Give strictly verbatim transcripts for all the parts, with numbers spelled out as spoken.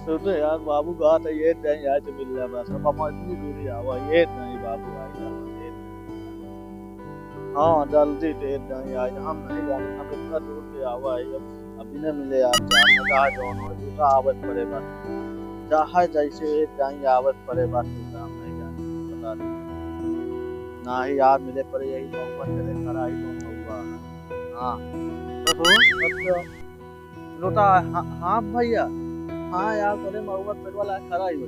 तो, तो यार बाबू कहा था, ये नहीं आए तो मिल जाए बस। अब हम इतनी दूरी आवा, ये नहीं बाबू आए, ये नहीं। हाँ, जल्दी दे नहीं आए, हम नहीं जाने, हम इतना दूर से आवा है, अब, अभी नहीं मिले यार, जान लगा है जौन हो, दूसरा आवत पड़े बस। चाहे जैसे ये जाएंगे, आवत पड़े बस, काम नहीं जाने, पता नहीं। ना ही यार मिले पड़े, यही मौका चले, खड़ा ही कौन मौका है। हाँ। बस हो, अच्छा। लोटा, हाँ, हाँ भैया, हाँ यार, तोरे महुआ पेड़ वाला खड़ा ही बा।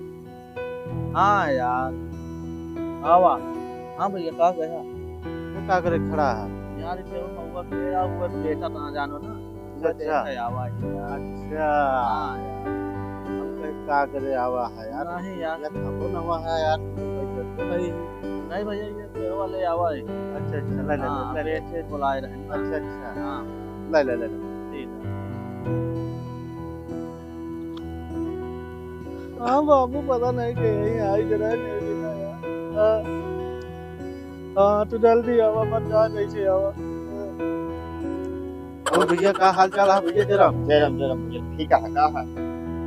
हाँ यार, आवा। हाँ भैया, का कहा? वो का करे खड़ा है? यार, इसे वो महुआ पेड़ आ, वो बेटा कहाँ जानो ना? अच्छा, अच्छा। देखे आवा है यार। अच्छा। हाँ यार। हम कहे का करे आवा है यार? नहीं यार। यार, हमको ना हुआ है यार, कोई जरूरत नहीं। नहीं भैया, ये पेड़ वाले आवा है। अच्छा, अच्छा, ले, ले, हाँ, ले, ले। पेड़ से बुलाए रहे ना। अच्छा, अच्छा। हाँ। ले, ले, ले, ले। ठीक है। हाँ बाबू, पता नहीं के यहीं आई जरा, नहीं दिखा यार। हाँ। हाँ, तू जल्दी आवा, मत जा, कैसे आवा। और भैया, का हाल चाल है भैया तेरा? जय राम, जय राम भैया, ठीक है, का है?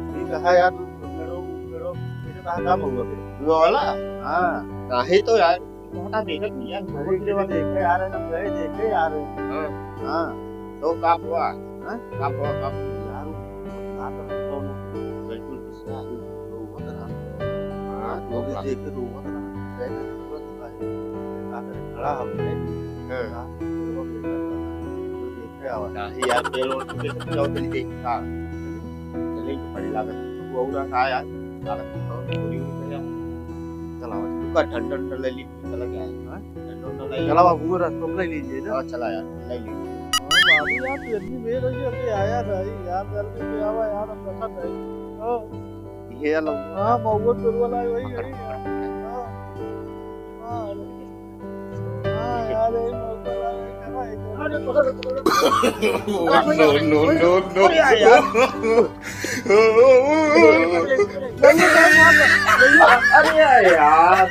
ठीक है यार, तू मेरे, मेरे, मेरे कहाँ काम हुआ बे? वो वाला? हाँ। नहीं तो यार, बहुत देखत नहीं यार, अरे, के बाद देखे यार, हम गए देखे यार। हाँ। हाँ। तो का हुआ? हाँ? का हुआ, का हुआ? यार, वो रात में कौन बिल्कुल गुस्सा है, रोवत रहा। हाँ, तो तो का? देख के रोवत रहा। बैठ के रोवत रहा। का करे, खड़ा हो गए। हाँ। हाँ, तो वो बेटा तो देखे आवा। नहीं यार, तेल और के तो जाओ, चल के। हाँ। चले तो पड़ी लागत। वो और रहा यार, लागत तो थोड़ी हुई तो यार। चलाओ। का ठंडा ठंडा ले ली। चला गया है। हाँ? चला बाबू, रस तो ले लीजिए ना। हाँ, चला यार, ले लीजिए। हाँ, बाबू यार, तू इतनी बेर हो गई, अभी आया नहीं यार, जल्दी से आवा यार, हम रखा नहीं। हाँ। ये लो। हाँ, महुआ पेड़ वाला है, वही, वही यार। हाँ। हाँ। हाँ यार, यही महुआ वाला है, खाना है। अरे, पकड़, पकड़, पकड़। No, no, no, no। अरे यार। अरे यार,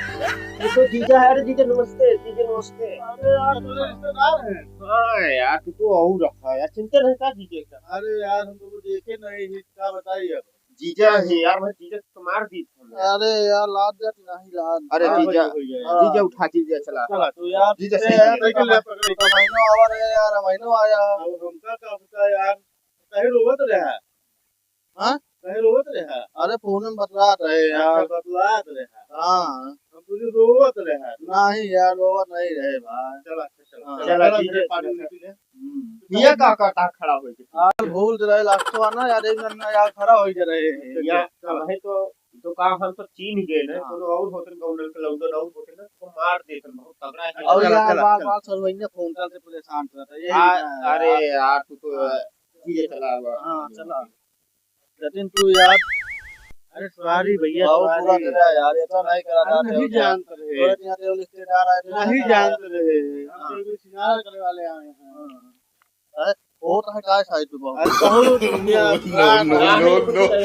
ये तो जीजा है। अरे जीजा नमस्ते, जीजा नमस्ते। अरे यार, मेरे रिश्तेदार हैं। हाँ यार, तू तो और रखा है यार, चिंता नहीं था जीजा का। अरे यार, हम तो देखे नहीं, क्या बताइए अब। जीजा है यार, मैं जीजा तो मार दी था मैं। अरे यार, लाज जात नहीं लाज। अरे हाँ, जीजा, वही, वही है। जीजा उठा, जीजा चला। चला, तू यार, जीजा ए, सही यार, है। साइकिल ले पकड़। महीनों आवा रहे यार, महीनों आया। अब हमका का पता यार, कहीं रोवत रहा। हाँ? कहीं रोवत रहा? अरे, फोन में बतलात रहे यार। अच्छा, बतलात रहा। हाँ। हम बोले, रोवत रहा। नहीं यार, रोवत नहीं रहे भाई। चला, अच्छा, चला। हाँ। चला, चला, ठीक है, ठीक है। पानी लेके ले। हम्म। ये का, का, का खड़ा होई के? यार, भूल रहे, लास्ट वाला ना, यार, एक ना यार, खड़ा होई के रहे। अच्छा, यहाँ चला। अब है तो, तो का हम तो चीन गए ना, हाँ। कोनो और होतन, गौंडल के लौंडन और होतन ना, तो मार देतन, बहुत तगड़ा है। और चला, यार, चला, बार, चला। बार सर वही ना फोन करके परेशान करता है, यही आ, ना अरे यार। यार, तू तो हाँ। धीरे चला हुआ। हाँ, चला। जतिन तू यार, अरे सॉरी भैया, बहुत सॉरी। बुरा करा यार, ये तो नहीं करा अरे था, नहीं जानत रहे। थोड़े दिन यहाँ टेबल स्टेट आ रहा है, तो नहीं जानत रहे। हम हाँ। तो कोई सिंगार करे वाले आए हैं। हाँ। अरे, वो तो है, काय साइड पे बहुत। अरे, बहुत दुनिया। No, no, no, no।